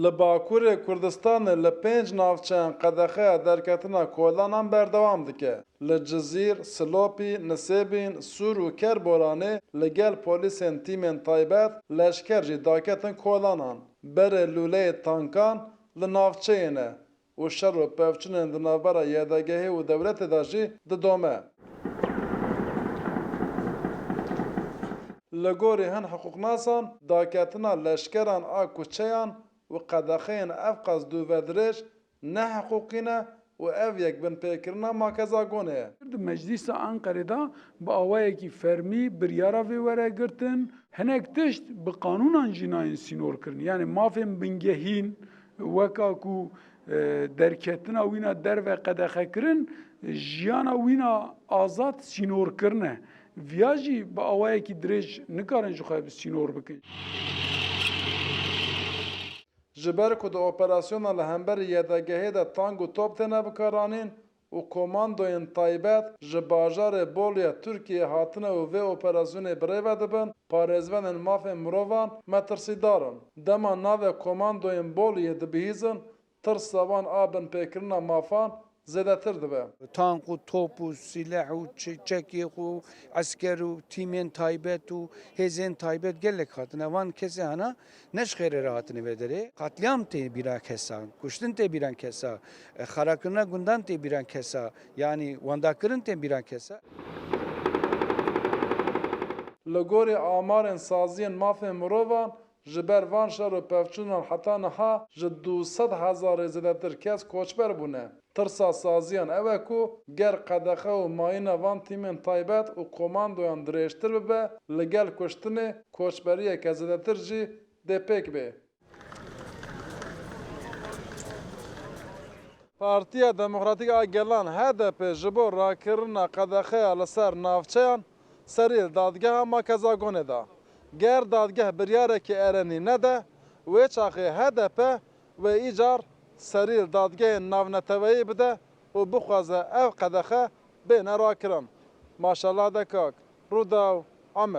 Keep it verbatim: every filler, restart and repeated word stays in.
Li Bakurê Kurdistanê li pênc navçeyan qedexeya derketina kolanan berdewam dike. Li Cizîr, Silopî, Nisêbîn, Sûr û Kerboranê li gel polîsên tîmên taybet leşker jî daketin kolanan. Berê lûleyê tankan li navçeyê ne û şer û pevçûnên di navbera Y D G H û dewletê de jî didome. Li gorî hin hiqûqnasan, daketina leşkeran a kuçeyan û qedexeyên evqas dûvedirêj ne hiqûqî ne û ev yek binpêkirina makezagonê ye. Di Meclîsa Enqerê de bi awayekî fermî biryara vê were girtin. Hinek tişt bi qanûnan jî nayên sînorkirin. Yanî mafên bingehîn weka ku, e, derketina wîna derve qedexekirin, jiyana wîna azad sînorkirin e. Viya jî bi awayekî dirêj nikarin ji xwe bi sînor bikin. Ji ber ku di operasyona li hemberî Y D G Hê de tank û top têne bikaranîn û komandoyên taybet ji bajarê Boluya Tirkiyeyê hatine û vê operasyonê bi rê ve dibin, parêzvanên mafên mirovan metirsîdar in. Dema navê komandoyên Boluyê dibihîzin, tirsa wan a binpêkirina mafan zêdetir dibe. Tank û top û sîleh û çi-, çekê û esker û tîmên taybet û hêzên taybet gelek hatine. Van kesê hana ne ji xêrê re hatine vê derê. Qatliyam tê bîra kesa, kuştin tê bîran kesa, e, xarakirina gundan tê bîran kesa, yanî wendakirin tê bîran kesa. Li gorî amarên saziyên mafên mirovan, ji ber van şer û pevçûnan heta niha ji du sed hezarê zêdetir kes koçber bûne. Tirsa saziyan ew e ku ger qedexe û mayîna van tîmên taybet û komandoyan dirêjtir bibe, li gel kuştinê koçberiyeke zêdetir jî dê pêk bê. Partiya Demokratîk a Gelan, H D P, ji bo rakirina qedexeya li ser navçeyan serî li dadgeha makezagonê da. Ger dadgeh biryarekî erenî nede, wê çaxê H D P wê îcar serî li dadgehên navneteweyî bide û bixwaze ev qedexe bêne rakirin. Maşela Dekak, Rûdaw,